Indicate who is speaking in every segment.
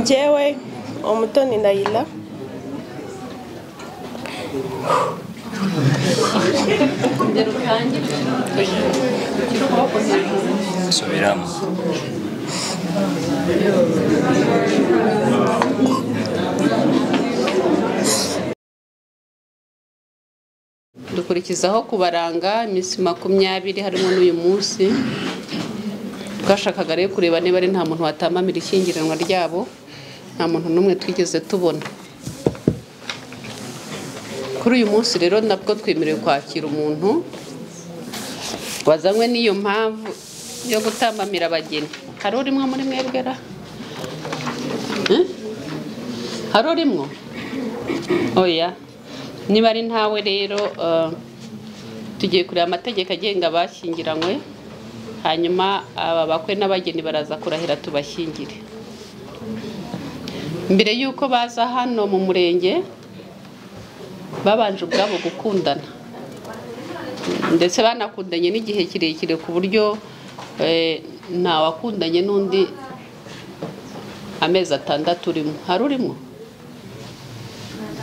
Speaker 1: Njyewe Umutoni Naila
Speaker 2: Subiramo.
Speaker 3: Dukurikizaho kubaranga iminsi 20 harimo n'uyu munsi. Twashakaga rero kureba niba ari nta muntu watamamira ishyingiranwa ryabo, nta muntu n'umwe twigeze tubona. Kuri uyu munsi rero nabwo twemerewe kwakira umuntu wazanywe n'iyo mpamvu yo gutambamira abageni. Hari urimwo muri mwebwera? Hari urimwo? Oya. Niba ari ntawe rero tugiye kureba amategeko agenga abashyingiranywe, hanyuma aba bakwe n'abageni baraza kurahira tubashyingire. Mbere yuko baza hano mu murenge babanje ubwabo gukundana, ndetse banakundanye n'igihe kirekire ku buryo nta wakundanye n'undi amezi 6 urimo. Hari urimo?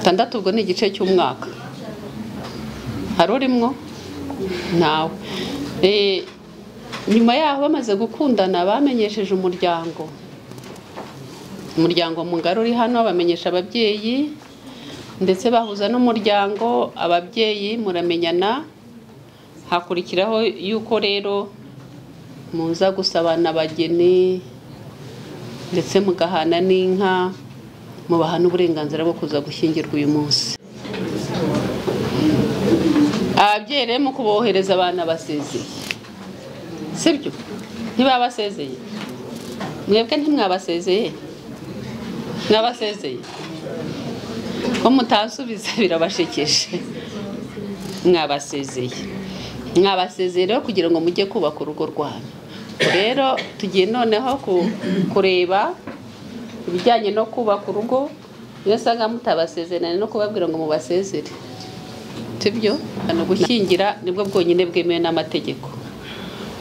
Speaker 3: 6 ubwo ni igice cy'umwaka. Hari urimo? Ntawe. Nyuma yaho bamaze gukundana bamenyesheje umuryango mugari uri hano, bamenyesha ababyeyi ndetse bahuza n'umuryango. Ababyeyi muramenyana, hakurikiraho yuko rero muza gusabana abageni ndetse mugahana n'inka, mubaha n'uburenganzira bwo kuza gushyingirwa uyu munsi. Ababyeyi rero mu kubohereza abana basezeye, sibyo? Ntibabasezeye? Mwebwe ntimwabasezeye? Mwabasezeye? Ko mutasubiza birabashekeje. Mwabasezeye. Mwabasezeye rero kugira ngo mujye kubaka urugo rwanyu. Rero tugiye noneho kureba ibijyanye no kubaka urugo. Iyo usanga mutabasezeranye no kubabwira ngo mubasezere, sibyo? Hano gushyingira nibwo bwonyine bwemewe n'amategeko,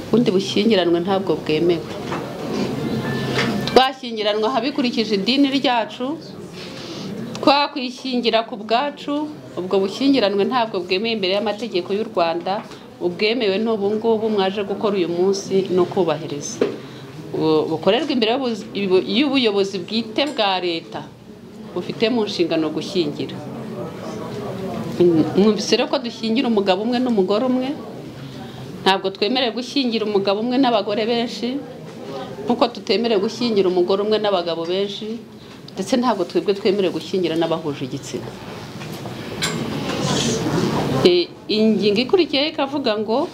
Speaker 3: ubundi bushyingiranwe ntabwo bwemewe. Twashyingiranwa habikurikije idini ryacu, twakwishyingira ku bwacu, ubwo bushyingiranwe ntabwo bwemewe imbere y'amategeko y'u Rwanda. Ubwemewe n'ubu ngubu mwaje gukora uyu munsi no kubahiriza bukorerwa imbere y'ubuyobozi bwite bwa leta bufite mu nshingano gushyingira. Mwumvise rero ko dushyingira umugabo umwe n'umugore umwe, ntabwo twemerewe gushyingira umugabo umwe n'abagore benshi, nkuko tutemerewe gushyingira umugore umwe n'abagabo benshi, ndetse ntabwo twebwe twemerewe gushyingira n'abahuje igitsina. Ingingo ikurikiyeho ikavuga ngo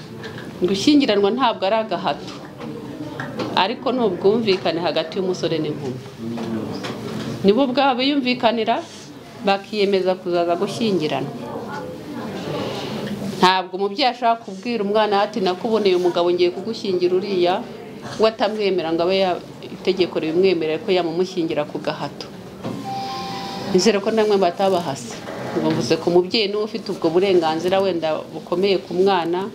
Speaker 3: gushyingiranwa ntabwo ari agahato, ariko ni ubwumvikane hagati y'umusore n'inkumi. Nibo ubwabo biyumvikanira bakiyemeza kuzaza gushyingiranwa. Ntabwo umubyeyi ashobora kubwira umwana ati nakuboneye umugabo ngiye kugushyingira uriya, we atamwemera ngo abe itegeko ribimwemerera ko yamumushyingira ku gahato. Nizere ko namwe batabahase. Ngo mvuze ku mubyeyi niwe ufite ubwo burenganzira wenda bukomeye ku mwana,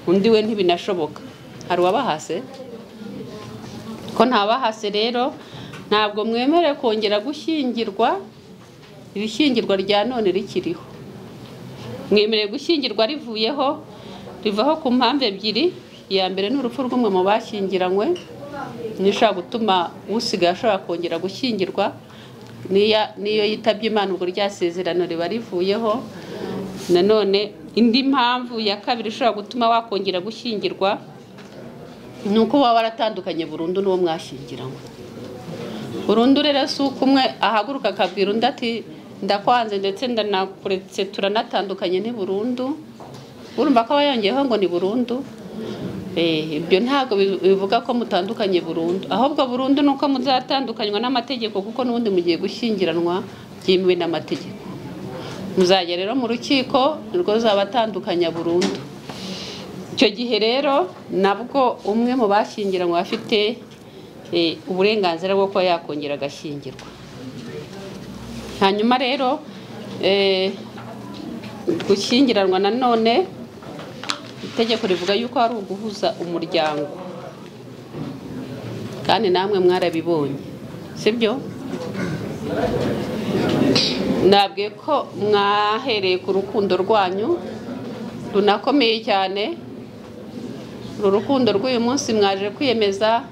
Speaker 3: undi we ntibinashoboka. Hari uwabahase? Ko ntabahase rero ntabwo mwemerewe kongera gushyingirwa ibishyingirwa rya none rikiriho. Mwemerewe gushyingirwa rivuyeho, rivaho ku mpamvu ebyiri. Iya mbere ni urupfu rw'umwe mu bashyingiranywe, nishobora gutuma usigaye ashobora kongera gushyingirwa, niyo yitabye Imana ubwo rya sezerano riba rivuyeho. Nanone indi mpamvu ya kabiri ishobora gutuma wakongera gushyingirwa ni uko waba waratandukanye burundu n'uwo mwashyingiranywe. Burundu rero si uko umwe ahaguruka akabwira undi ati ndakwanze ndetse ndanakuretse turanatandukanye, ni burundu. Urumva ko aba yongeyeho ngo ni burundu. Ibyo ntabwo bivuga ko mutandukanye burundu, ahubwo burundu ni uko muzatandukanywa n'amategeko, kuko n'ubundi mugiye gushyingiranwa byemewe n'amategeko. Muzajya rero mu rukiko nirwo ruzabatandukanya burundu. Icyo gihe rero nabwo umwe mu bashyingiranywe afite uburenganzira bwo kuba yakongera agashyingirwa. Hanyuma rero gushyingiranwa nanone itegeko rivuga yuko ari uguhuza umuryango, kandi namwe mwarabibonye, sibyo? Nabwiye ko mwahereye ku rukundo rwanyu runakomeye cyane. Uru rukundo rw'uyu munsi mwaje kwiyemeza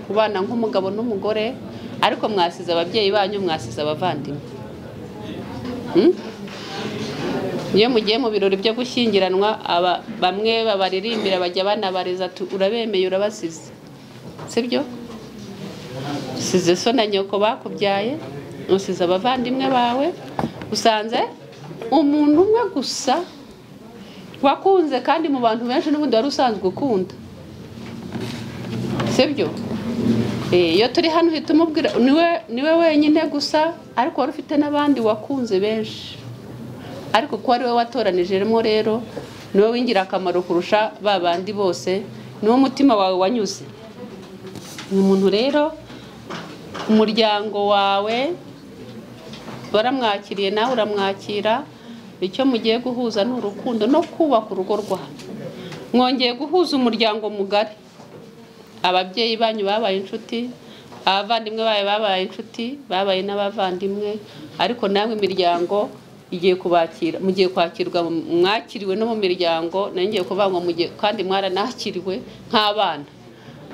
Speaker 3: kubana nk'umugabo n'umugore, ariko mwasize ababyeyi banyu, mwasize abavandimwe. Iyo mugiye mu birori byo gushyingiranwa, bamwe babaririmbira bajya banabariza ati urabemeye urabasize, sibyo? Usize so na nyoko bakubyaye, usize abavandimwe bawe, usanze umuntu umwe gusa wakunze kandi mu bantu benshi n'ubundi wari usanzwe ukunda, sibyo? Iyo turi hano uhita umubwira niwe wenyine gusa, ariko wari ufite n'abandi wakunze benshi, ariko kuko ari we watoranijemo rero niwe w'ingirakamaro kurusha ba bandi bose, niwo umutima wawe wanyuze. Ni umuntu rero umuryango wawe baramwakiriye nawe uramwakira. Icyo mugiye guhuza ni urukundo no kubaka urugo rwanyu. Mwongeye guhuza umuryango mugari, ababyeyi banyu babaye inshuti, abavandimwe bawe babaye inshuti, babaye n'abavandimwe, ariko namwe imiryango igiye kubakira, mugiye kwakirwa, mwakiriwe no mu miryango. Nangiye kuvuga ngo mugiye, kandi mwaranakiriwe nk'abana,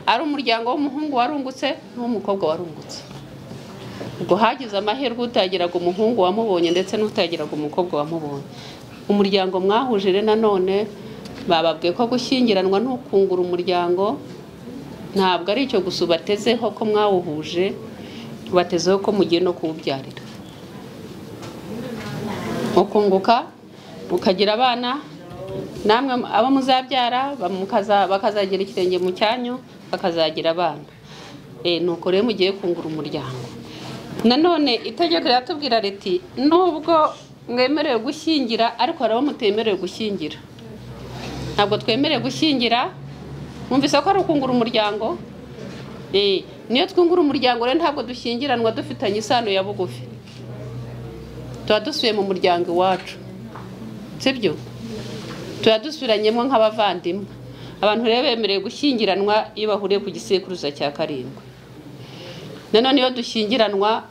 Speaker 3: ari umuryango w'umuhungu warungutse n'uw'umukobwa warungutse. Ubwo hagize amahirwe utagiraga umuhungu wamubonye ndetse n'utagiraga umukobwa wamubonye. Umuryango mwahuje rero nanone bababwiye ko gushyingiranwa n'ukungura umuryango ntabwo ari icyo gusa ubatezeho ko mwawuhuje, ubatezeho ko mugiye no kuwubyarira, ukunguka ukagira abana, namwe abo muzabyara bakazagira ikirenge mu cyanyu, bakazagira abana. Nuko rero mugiye kungura umuryango. Nanone itegeko riratubwira riti nubwo mwemerewe gushyingira, ariko hari abo mutemerewe gushyingira. Ntabwo twemerewe gushyingira, mwumvise ko ari ukungura umuryango. Niyo twungura umuryango rero ntabwo dushyingiranwa dufitanye isano ya bugufi, tuba dusubiye mu muryango iwacu, sibyo? Tuba dusubiranyemo nk'abavandimwe. Abantu rero bemerewe gushyingiranwa iyo bahuriye ku gisekuruza cya 7. Nanone iyo dushyingiranwa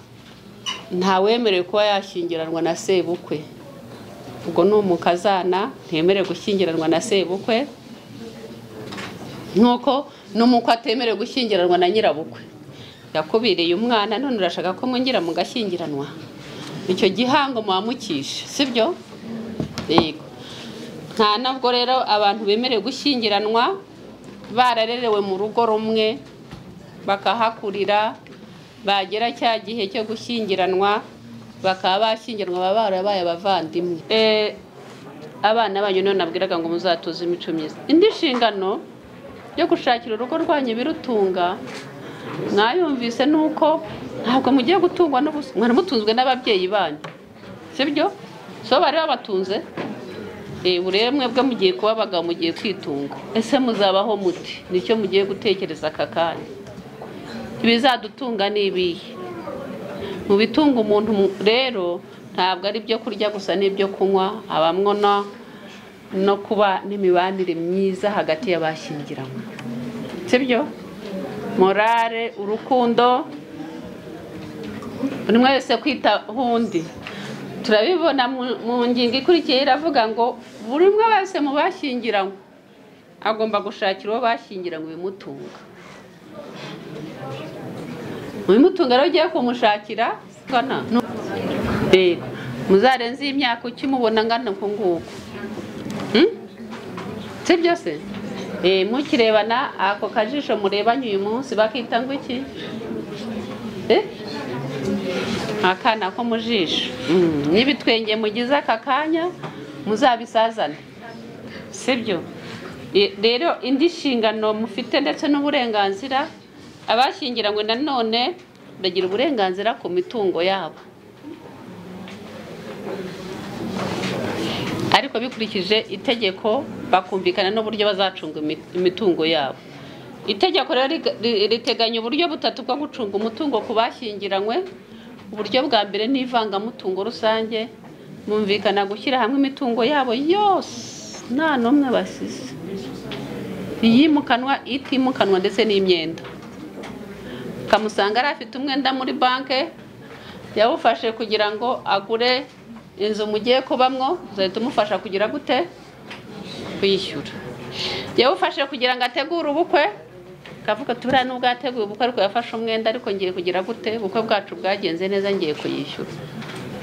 Speaker 3: ntawemerewe kuba yashyingiranwa na sebukwe, ubwo ni umukazana ntemerewe gushyingiranwa na sebukwe, nkuko n'umukwe atemerewe gushyingiranwa na nyirabukwe. Yakubiriye umwana none urashaka ko mwongera mugashyingiranwa, icyo gihango muwamukishe, sibyo? Yego. Nta nabwo rero abantu bemerewe gushyingiranwa bararerewe mu rugo rumwe bakahakurira, bagera cya gihe cyo gushyingiranwa bakaba bashyingiranwa baba barabaye abavandimwe. Abana banyu none nabwiraga ngo muzatoze imico myiza. Indi nshingano yo gushakira urugo rwanyu birutunga mwayumvise nuko ntabwo mugiye gutungwa n'ubusa, mwari mutunzwe n'ababyeyi banyu, sibyo? So bari babatunze. Buriya mwebwe mugiye kuba abagabo, mugiye kwitunga. Ese muzabaho muti? Nicyo mugiye gutekereza aka kanya. Ibizadutunga ni ibihe? Mu bitunga umuntu rero ntabwo ari ibyo kurya gusa n'ibyo kunywa, abamwo no kuba n'imibanire myiza hagati y'abashyingiranywe, sibyo? Morale, urukundo, buri wese kwita hundi. Turabibona mu ngingo ikurikiye iravuga ngo buri umwe wese mu bashyingiranywe agomba gushakira uwo bashyingiranywe ibimutunga. Ibimutunga rero ugiye kumushakira muzarenze iyi myaka ukimubona angana uku nguku, sibyo se? Mukirebana ako kajisho murebanye uyu munsi bakita ngo iki? Akana ko mu jisho. N'ibitwenge mugize aka kanya muzabisazane, sibyo? Rero indi nshingano mufite ndetse n'uburenganzira, abashyingiranywe nanone bagira uburenganzira ku mitungo yabo, ariko bikurikije itegeko bakumvikana n'uburyo bazacunga imitungo yabo. Itegeko rero riteganya uburyo butatu bwo gucunga umutungo ku bashyingiranywe. Uburyo bwa mbere ni ivangamutungo rusange, bumvikana gushyira hamwe imitungo yabo yose nta n'umwe basize, iyimukanwa, itimukanwa ndetse n'imyenda. Ukamusanga yari afite umwenda muri banke, Yawufashe kugira ngo agure inzu mugiye kubamwo, uzahita umufasha kugira gute? Kwishyura. Yawufashe kugira ngo ategure ubukwe, kavuga tubura nubwo yateguye ubukwe ariko yafashe umwenda, ariko ngiye kugira gute? Ubukwe bwacu bwagenze neza, ngiye kuyishyura.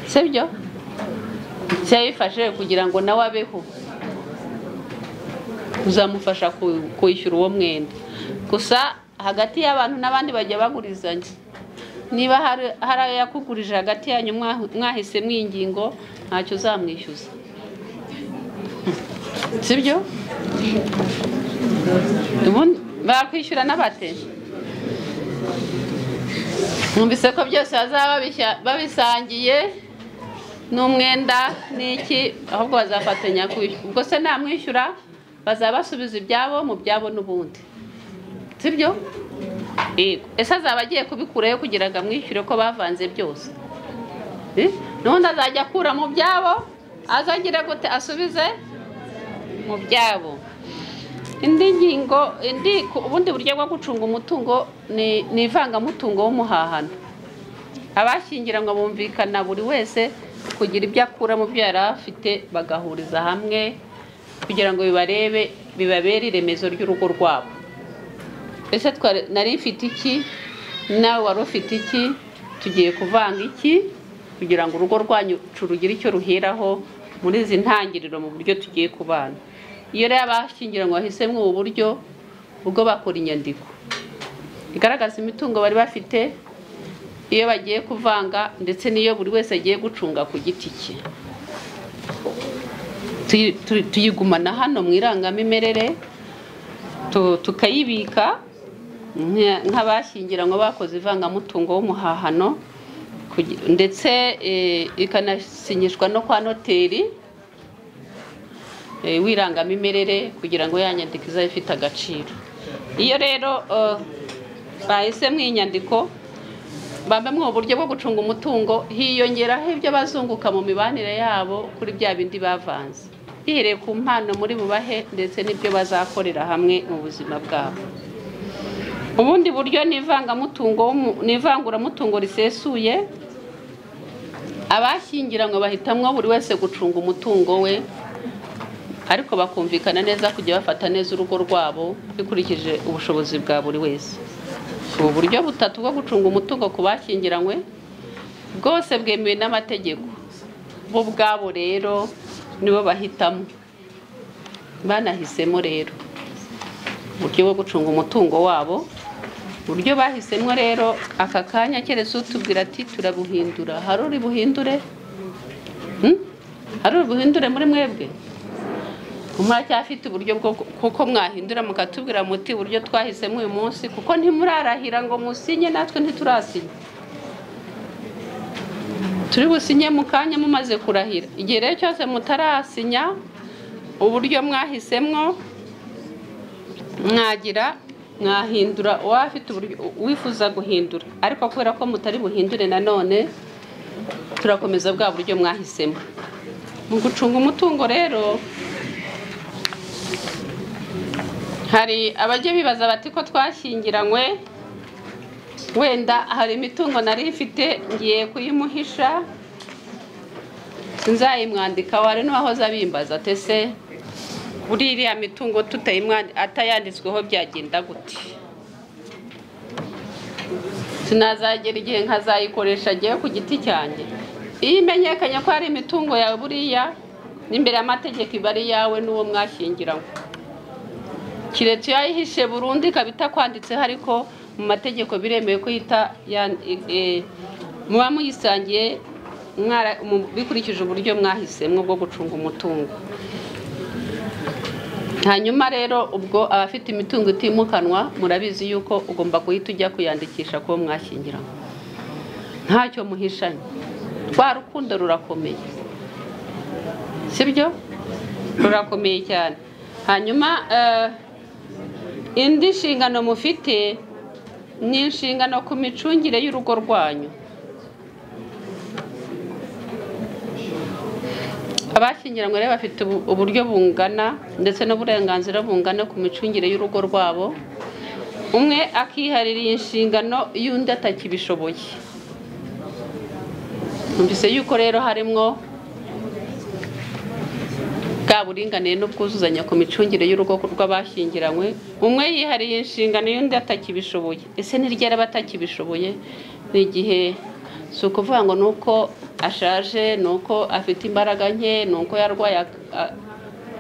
Speaker 3: Sibyo? Yayifashe kugira ngo nawe abeho, uzamufasha kwishyura uwo mwenda. Gusa hagati y'abantu n'abandi bajya bagurizanya. Niba hari ayo yakugurije hagati yanyu mwahise mwingingo, ntacyo uzamwishyuza. Sibyo? Bakwishyura n'abate? Mwumvise ko byose bazaba babisangiye n'umwenda n'iki, ahubwo bazafatanya kwishyura. Ubwo se namwishyura bazaba basubiza ibyabo mu byabo n'ubundi. Sibyo? Yego. Ese azaba agiye kubikurayo kugira ngo amwishyure ko bavanze byose? N'ubundi azajya akura mu byabo, azagira gute? Asubize mu byabo. Indi ngingo, ubundi buryo bwo gucunga umutungo ni ivangamutungo w'umuhahano. Abashyingiranywe bumvikana buri wese kugira ibyo akura mu byo yari afite, bagahuriza hamwe kugira ngo bibarebe, bibabere iremezo ry'urugo rwabo. Ese nari mfite iki, nawe wari ufite iki, tugiye kuvanga iki kugira ngo urugo rwanyu rugire icyo ruheraho muri izi ntangiriro mu buryo tugiye kubana. Iyo rero abashyingiranywe bahisemo ubu buryo, ubwo bakora inyandiko igaragaza imitungo bari bafite iyo bagiye kuvanga, ndetse n'iyo buri wese agiye gucunga ku giti cye. Tuyigumana hano mu irangamimerere, tukayibika nk'abashyingiranywe bakoze ivangamutungo w'umuhahano, ndetse ikanasinyishwa no kwa noteri w'irangamimerere kugira ngo ya nyandiko izabe ifite agaciro. Iyo rero bahisemo inyandiko bambamwe uburyo bwo gucunga umutungo, hiyongeraho ibyo bazunguka mu mibanire yabo kuri bya bindi bavanze, bihereye ku mpano muri bubahe ndetse n'ibyo bazakorera hamwe mu buzima bwabo. Ubundi buryo ni ivangamutungo, ni ivanguramutungo risesuye. Abashyingiranywe bahitamwo buri wese gucunga umutungo we, ariko bakumvikana neza kujya bafata neza urugo rwabo bikurikije ubushobozi bwa buri wese. Ubu buryo butatu bwo gucunga umutungo ku bashyingiranywe bwose bwemewe n'amategeko. Bo ubwabo rero nibo bahitamo, banahisemo rero uburyo bwo gucunga umutungo wabo. Uburyo bahisemo rero aka kanya keretse utubwira ati turabuhindura, hari uri buhindure? Hari uri buhindure muri mwebwe? Muracyafite uburyo bwo kuko mwahindura mukatubwira muti uburyo twahisemo uyu munsi, kuko ntimurarahira ngo musinye, natwe ntiturasinye. Turi businye mu kanya mumaze kurahira. Igihe rero cyose mutarasinya uburyo mwahisemwo, mwagira mwahindura uwafite uburyo wifuza guhindura, ariko kubera ko mutari buhindure nanone turakomeza bwa buryo mwahisemo. Mu gucunga umutungo rero hari abajya bibaza bati ko twashyingiranywe, wenda hari imitungo nari ifite ngiye kuyimuhisha sinzayimwandika. Wari n'uwahoze abimbaza ati ese buri iriya mitungo atayanditsweho byagenda gute? Sinazagera igihe nkazayikoresha ngewe ku giti cyanjye. Iyo imenyekanye ko hari imitungo yawe, buriya n'imbere y'amategeko iba ari iyawe n'uwo mwashyingiranywe. Kiretse iyo yayihishe burundu ikaba itakwanditseho, ariko mu mategeko biremewe ko muba muyisangiye bikurikije uburyo mwahisemo bwo gucunga umutungo. Hanyuma rero ubwo abafite imitungo itimukanwa murabizi yuko ugomba guhita ujya kuyandikisha kuwo mwashyingiranywe, ntacyo muhishanye. Rwa rukundo rurakomeye, sibyo? Rurakomeye cyane. Hanyuma indi nshingano mufite ni inshingano ku micungire y'urugo rwanyu. Abashyingiranywe rero bafite uburyo bungana ndetse n'uburenganzira bungana ku micungire y'urugo rwabo, umwe akiharira iyi nshingano y'undi atakibishoboye. Numvise yuko rero harimwo bwa buringanire n'ubwuzuzanye ku micungire y'urugo rw'abashyingiranywe, umwe yihariye inshingano y'undi atakibishoboye. Ese ni ryari aba atakibishoboye? Ni igihe, si ukuvuga ngo ni uko ashaje, ni uko afite imbaraga nke, ni uko yarwaye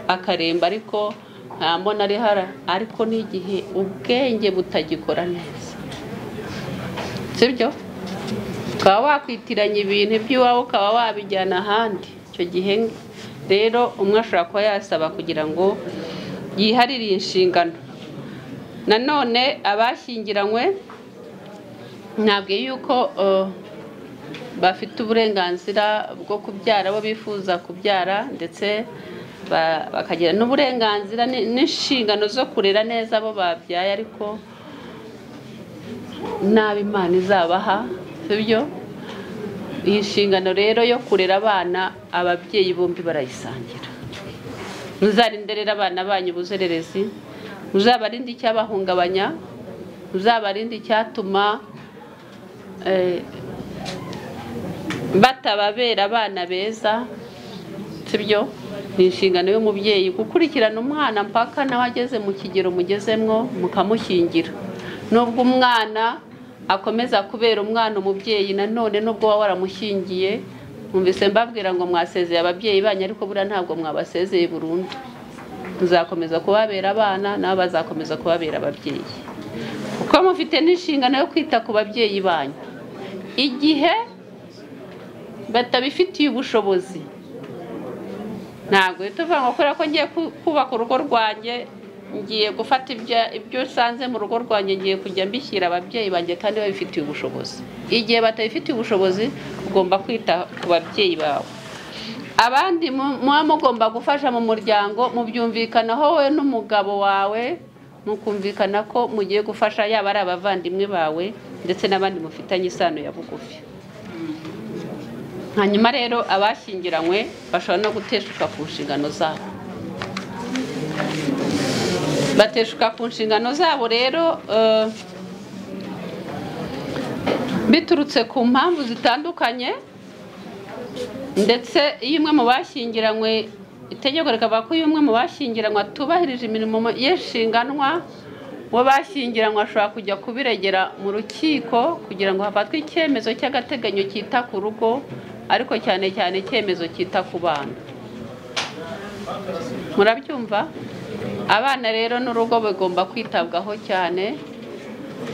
Speaker 3: akaremba, ariko nta mbona ari hara, ariko ni igihe ubwenge butagikora neza, sibyo? Ukaba wakwitiranya ibintu by'iwawe ukaba wabijyana ahandi. Icyo gihe rero umwe ashobora kuba yasaba kugira ngo yiharire inshingano. Nanone abashyingiranywe ntabwo yuko bafite uburenganzira bwo kubyara abo bifuza kubyara, ndetse bakagira n'uburenganzira n'inshingano zo kurera neza abo babyaye, ariko nabi Imana izabaha, sibyo? Iyi nshingano rero yo kurera abana ababyeyi bombi barayisangira. Muzarinde rero abana banyu ubuzererezi, muzabarinde icyabahungabanya, muzabarinde icyatuma batababera abana beza, sibyo? Ni inshingano y'umubyeyi gukurikirana umwana mpaka nawe ageze mu kigero mugezemwo mukamushyingira. Nubwo umwana akomeza kubera umwana umubyeyi, nanone nubwo waba waramushyingiye, mwumvise mbabwira ngo mwasezeye ababyeyi banyu, ariko buriya ntabwo mwabasezeye burundu. Muzakomeza kubabera abana, nabo bazakomeza kubabera ababyeyi, kuko mufite n'inshingano yo kwita ku babyeyi banyu igihe batabifitiye ubushobozi. Ntabwo tuvuga ngo kubera ko ngiye kubaka urugo rwanjye, ngiye gufata ibyo nsanze mu rugo rwanjye, ngiye kujya mbishyira ababyeyi banjye kandi babifitiye ubushobozi. Igihe batabifitiye ubushobozi, ugomba kwita ku babyeyi bawe. Abandi muba mugomba gufasha mu muryango, mubyumvikanaho wowe n'umugabo wawe, mukumvikana ko mugiye gufasha yaba ari abavandimwe bawe ndetse n'abandi mufitanye isano ya bugufi. Hanyuma rero abashyingiranywe bashobora no guteshuka ku nshingano zabo. Bateshuka ku nshingano zabo rero biturutse ku mpamvu zitandukanye, ndetse iyo umwe mu bashyingiranywe, itegeko rikavuga ko iyo umwe mu bashyingiranywe atubahirije imirimo y'ishinganwa, uwo bashyingiranywe ashobora kujya kubiregera mu rukiko kugira ngo hafatwe icyemezo cy'agateganyo cyita ku rugo, ariko cyane cyane icyemezo cyita ku bana. Murabyumva? Abana rero n'urugo bigomba kwitabwaho cyane,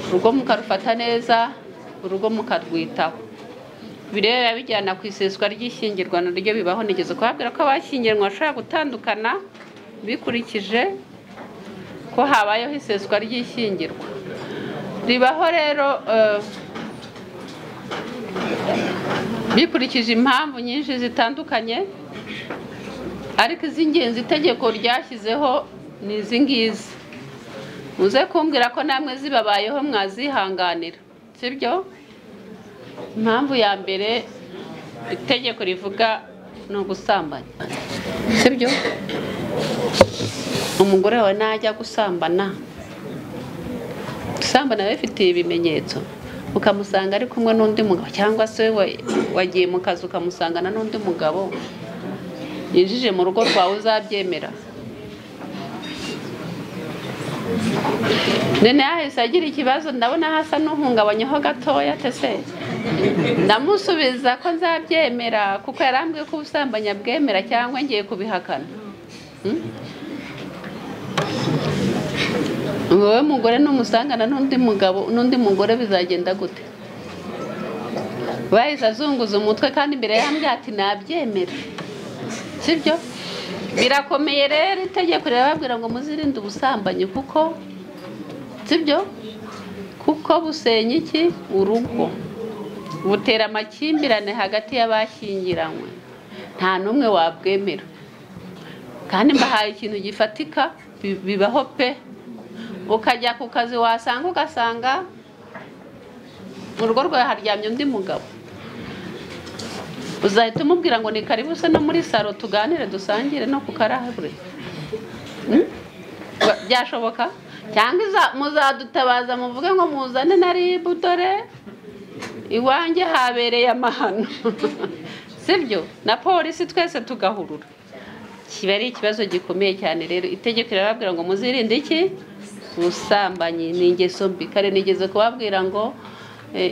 Speaker 3: urugo mukarufata neza, urugo mukarwitaho. Ibi rero biba bijyana ku iseswa ry'ishyingirwa naryo bibaho. Nigeze kubabwira ko abashyingiranywe bashobora gutandukana bikurikije ko habayeho iseswa ry'ishyingirwa. Ribaho rero bikurikije impamvu nyinshi zitandukanye, ariko iz'ingenzi itegeko ryashyizeho ni izi ngizi. Muze kumbwira ko namwe zibabayeho mwazihanganira, sibyo? Impamvu ya mbere itegeko rivuga ni ugusambana, sibyo? Umugore wawe najya gusambana, gusambana bifitiye ibimenyetso, ukamusanga ari kumwe n'undi mugabo, cyangwa se wagiye mu kazi ukamusangana n'undi mugabo yinjije mu rugo rwawe, uzabyemera? Nene yahise agira ikibazo, ndabona hasa n'uhungabanyeho gatoya, tese ndamusubiza ko nzabyemera kuko yarambwiye ko ubusambanyi bwemera, cyangwa ngiye kubihakana. Wowe mugore n'umusangana n'undi mugabo n'undi mugore bizagenda gute? Bahise azunguza umutwe, kandi imbere yambwiye ati nabyemera, sibyo? Birakomeye rero, itegeko rirababwira ngo muzirinde ubusambanyi, kuko sibyo? Kuko busenya iki? Urugo. Butera amakimbirane hagati y'abashyingiranywe, nta n'umwe wabwemera. Kandi mbahaye ikintu gifatika, bibaho pe. Ukajya ku kazi wasanga ugasanga mu rugo rwawe haryamye undi mugabo, uzahita umubwira ngo ni karibu se no muri salo tuganire dusangire no ku karahure. Byashoboka? Cyangwa muzadutabaza muvuge ngo muzane na ribu, dore Iwanjye habereye amahano. Sibyo? Na polisi twese tugahurura. Kiba ari ikibazo gikomeye cyane. Rero itegeko rirababwira ngo muzirinde iki? Ubusambanyi ni ingeso mbi. Kare nigeze kubabwira ngo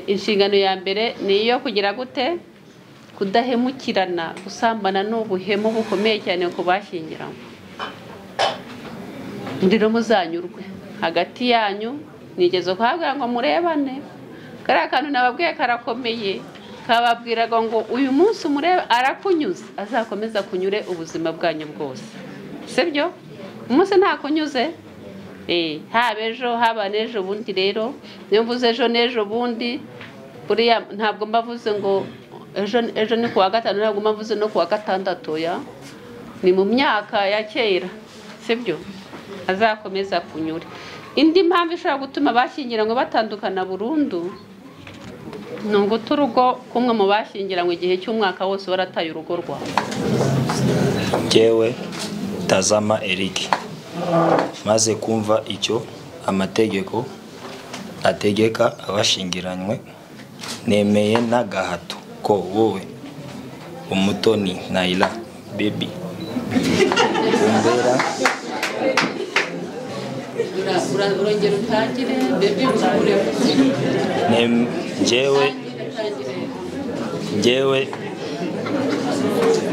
Speaker 3: inshingano ya mbere ni iyo kugira gute? Kudahemukirana. Gusambana ni ubuhemu bukomeye cyane ku bashyingiranywe. Rero muzanyurwe hagati yanyu. Nigeze kuhabwira ngo murebane. Kariya kantu nababwiye karakomeye. Kababwiraga ngo uyu munsi umurebe arakunyuze, azakomeza kunyure ubuzima bwanyu bwose. Sibyo? Umunsi ntakunyuze, haba ejo haba n'ejo bundi. Rero niyo mvuze ejo n'ejo bundi, buriya ntabwo mbavuze ngo ejo ni kuwa gatanu, ntabwo mbavuze no kuwa gatandatu, ya ni mu myaka ya kera. Sibyo? Azakomeza kunyure. Indi mpamvu ishobora gutuma bashyingiranywe batandukana burundu ni uguta urugo kumwe mu bashyingiranywe igihe cy'umwaka wose warataye urugo rwawe.
Speaker 2: Njyewe Tazama Eric, maze kumva icyo amategeko ategeka abashyingiranywe, nemeye n'agahato ko wowe Umutoni Naila baby umbera.
Speaker 3: Urongera utangire baby ukure.
Speaker 2: Njyewe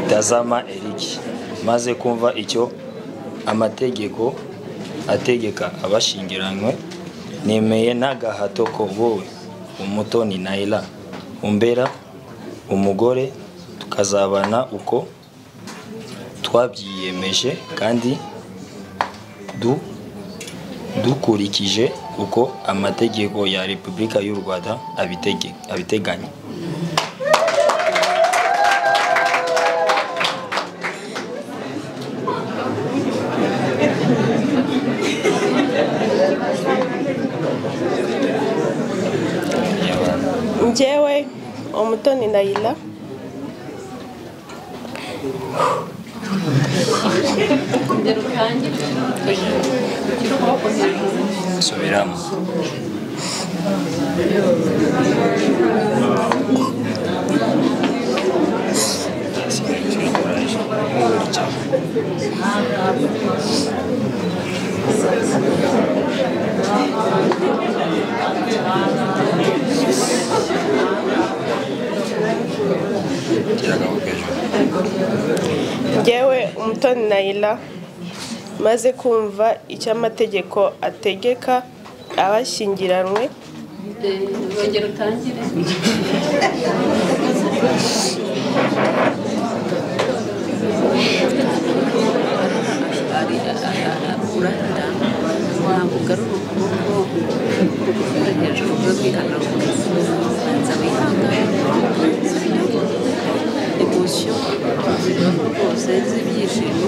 Speaker 2: Tazama Eric, maze kumva icyo amategeko ategeka abashyingiranywe, nemeye n'agahato ko wowe Umutoni Naila umbera umugore, tukazabana uko twabyiyemeje kandi dukurikije uko amategeko ya Repubulika y'u Rwanda abiteganya.
Speaker 1: Njyewe Umutoni Naila,
Speaker 2: Subiramo.
Speaker 1: Njyewe Umutoni Naila, maze kumva icyo amategeko ategeka abashyingiranywe,
Speaker 3: Urongera utangire. Urahira ntabwo ugarura ukuboko ugufata hejuru ube kwihanagura, banza wihangane. Emosiyo rwose z'ibyishimo,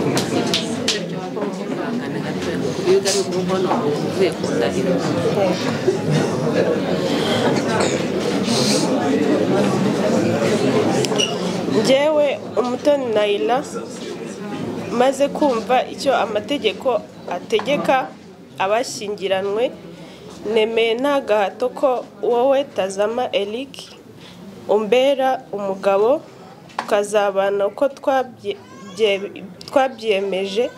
Speaker 3: ihangane gatoya, kuko iyo ugaruye ukuboko hano uvuye ku ndahiro.
Speaker 1: Njyewe Umutoni Naila, maze kumva icyo amategeko ategeka abashyingiranywe, nemeye nta gahato ko wowe Tazama Eric umbera umugabo, tukazabana uko twabyiyemeje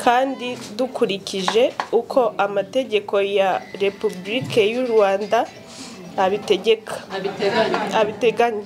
Speaker 1: kandi dukurikije uko amategeko ya Repubulika y'u Rwanda abitegeka abiteganya.